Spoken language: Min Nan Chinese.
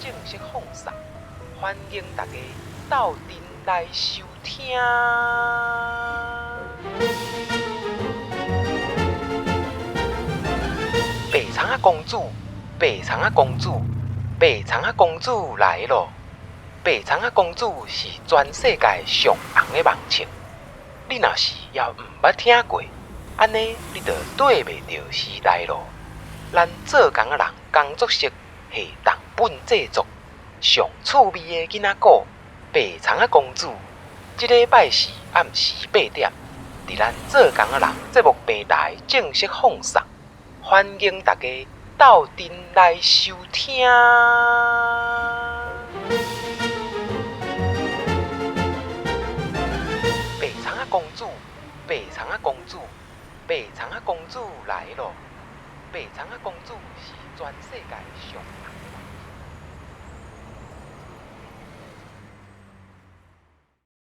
正式放送，歡迎大家鬥陣來收聽。白蔥仔公主，白蔥仔公主，白蔥仔公主來囉！白蔥仔公主是全世界上紅的網唱，你若是猶毋捌聽過，按呢你就綴袂著時代囉。咱做工仔人工作室系重本製作，上趣味的囡仔故《白蔥仔公主》，這禮拜四暗時8點，佇咱做工仔人節目平台正式放送，歡迎大家鬥陣來收聽。白蔥仔公主，白蔥仔公主，白蔥仔公主來囉！白蔥仔公主是全世界上紅。